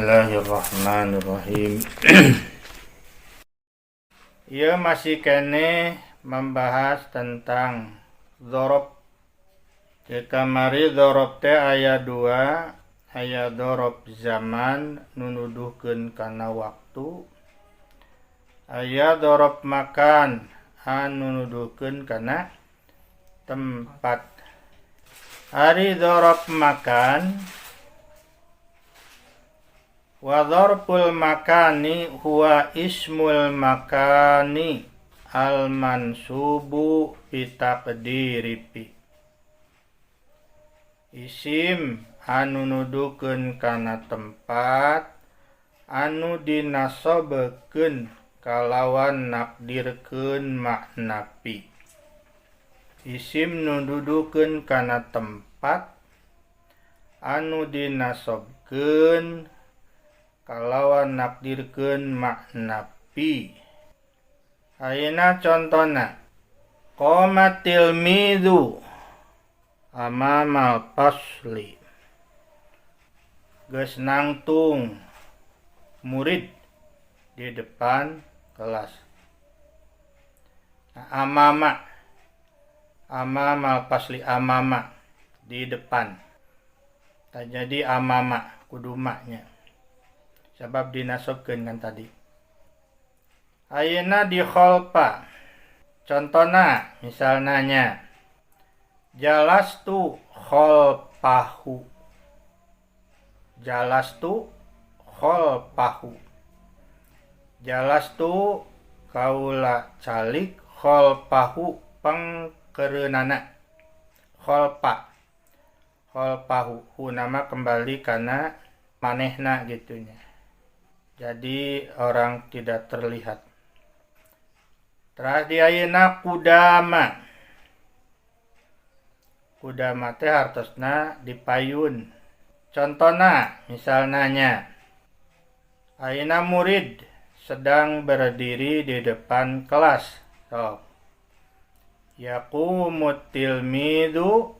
Bismillahirrahmanirrahim. Ieu masih keneh membahas tentang zorof. Kamari zorof teh aya dua, aya zorof zaman nu nuduhkeun kana waktu, aya zorof makan anu nuduhkeun kana tempat. Ari zorof makan, wa dzarful makani huwa ismul makani al mansubu bi taqdiri fi. Isim anu nuduhkeun kana tempat anu dinasobekeun kalawan nakdirkeun makna fi. Isim nu nuduhkeun kana tempat anu dinasobkeun kalawan nakdirkeun makna fi. Ayeuna contona, qoma tilmidzu amamal fasli. Geus nangtung murid di depan kelas. Nah, amama, amamal fasli, amama di depan. Tah, jadi amama kudu nya. Sebab dinasobkeun kan tadi. Ayeuna di kholfa. Contona misalnya nya, jalastu kholfahu. Jalastu kholfahu. Jalastu kaula calik, kholfahu pengkeureunana. Kholfa. Kholfahu hu nama kembali karena manehna gitunya. Jadi orang tidak terlihat. Teras di ayeuna kudama. Kudama teh hartosna di payun. Contona misalna nya, ayeuna murid sedang berdiri di depan kelas. Sok. Yaqumu tilmidzu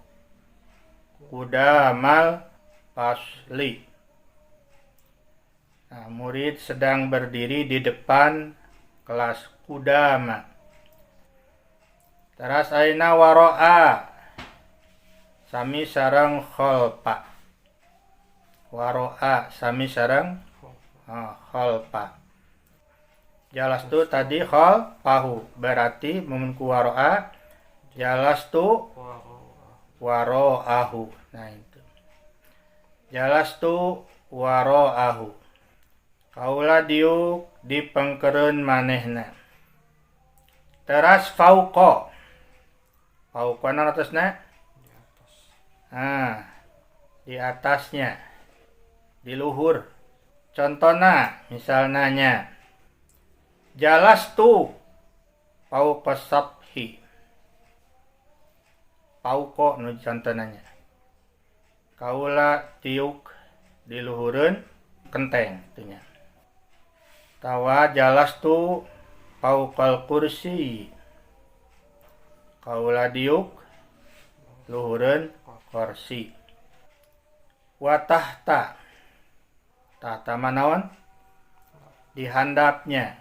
kudamal fasli. Nah, murid sedang berdiri di depan kelas, kudama. Teras ayeuna waro'a sami sareng kholfa. Waro'a sami sareng, oh, kholfa. Jalastu tadi kholfahu, berarti mun ku waro'a jalastu waro'ahu. Nah, itu. Jalastu waro'ahu. Kaula diuk di pengkereun manehna. Teras fauqa. Fauqa naon atasna? Ah, di atasnya. Di luhur. Contona misalnya nya, jalastu fauqa sathi. Fauqa nu contona nya. Kaula tiuk di luhureun kenteng nya. Tawa jalastu fauqal kursi. Kaula diuk luhureun kursi. Wa tahta. Tahta manaon? Di handapnya.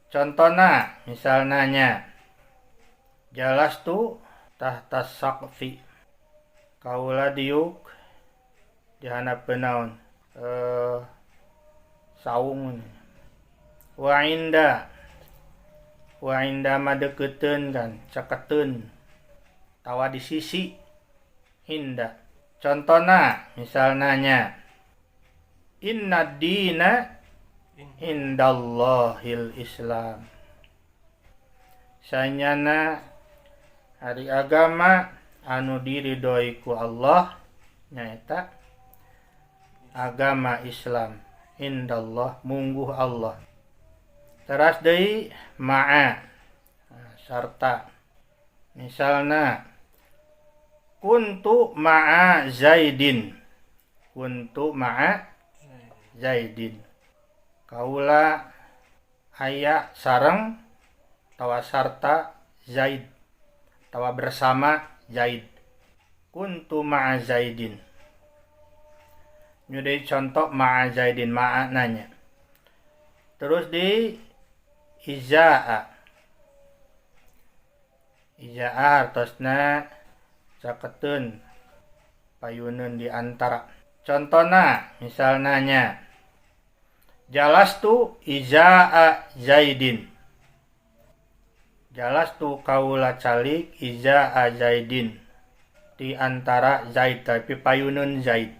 Contona misalnya nya, jalastu tahta saqfi. Kaula diuk di handapeun naon? Saung. Wa inda. Wa inda mah deukeuteun kan, caketeun. Tawa di sisi, inda. Contona misalna nya, inna dina indallahil Islam. Sanyana ari agama anu diridhoi ku Allah nyaeta agama Islam. Indallah mungguh Allah. Teras deui ma'a, sarta. Misalna kuntu ma'a Zaidin. Kuntu ma'a Zaidin. Kaula aya sareng tawa sarta Zaid. Tawa bersama Zaid. Kuntu ma'a Zaidin. Nyudah contoh ma'a Zaidin ma'ananya. Terus di izaa. Izaa hartosna caketeun payuneun di antara. Contohna misalna nya jalastu izaa Zaidin. Jalastu kaula calik izaa Zaidin di antara Zaid tapi payuneun Zaid.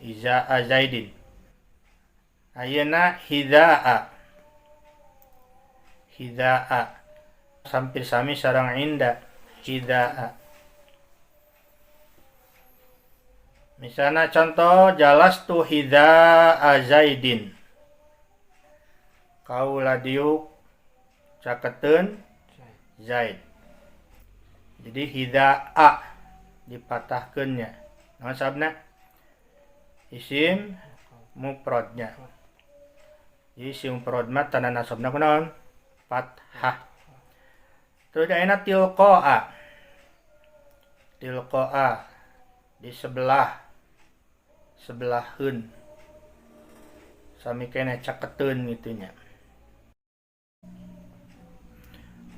Izaa Zaidin. Ayeuna hidaa. Hidaa hampir sami sareng inda hidaa. Misalnya contoh jalastu hidaa Zaidin. Kaula diuk caketeun Zaid. Jadi hidaa dipatahkeunnya. Naon sababna? Isim mufradnya. Jadi isim mufrad mah tanda nasabna kunaon? Fathah. Terus ayeuna tilqaa. Tilqaa di sebelah, sebelaheun. Sami keneh caketeun kitu nya.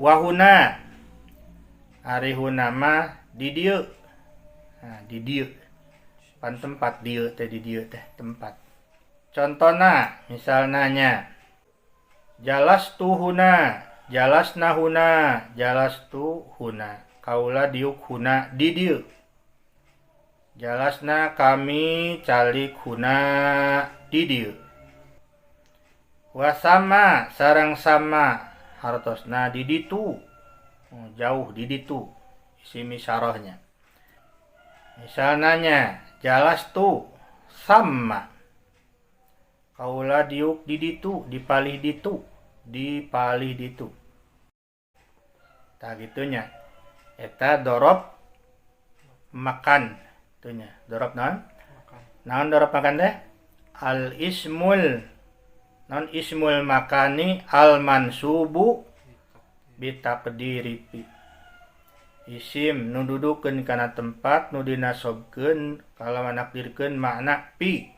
Wahuna ari huna mah di dieu. Nah, di dieu. Pan tempat dieu teh di dieu teh tempat. Contona misalna nya jalastu huna, jalasna huna, jalastu huna. Kaula diuk huna di dieu. Jalasna kami calik huna di dieu. Wasama sareng sama hartosna di ditu. Jauh di ditu isi misarahnya. Misalna nya jalastu sama. Kaula diuk di ditu, dipalih ditu, dipalih ditu. Tah gitunya. Eta dorob makan itunya. Dorob naon? Naon dorob makan teh? Al ismul non ismul makani al mansubu bitaqdiri fi. Isim nu dudukeun kana tempat nu dinasobkeun kalawan nakdirkeun makna pi.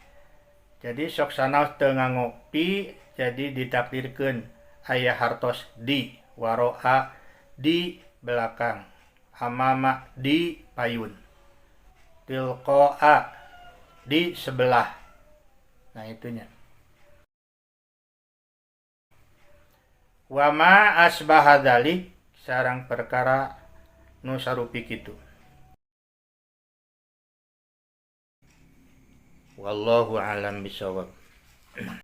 Jadi sok sanaos teu nganggo pi jadi ditakdirkeun aya hartos di waroa di belakang amama di payun tilqaa di sebelah. Nah itunya. Wa ma asbaha dzalik sareng perkara nu sarupi kitu. Wallahu a'lam bishawab.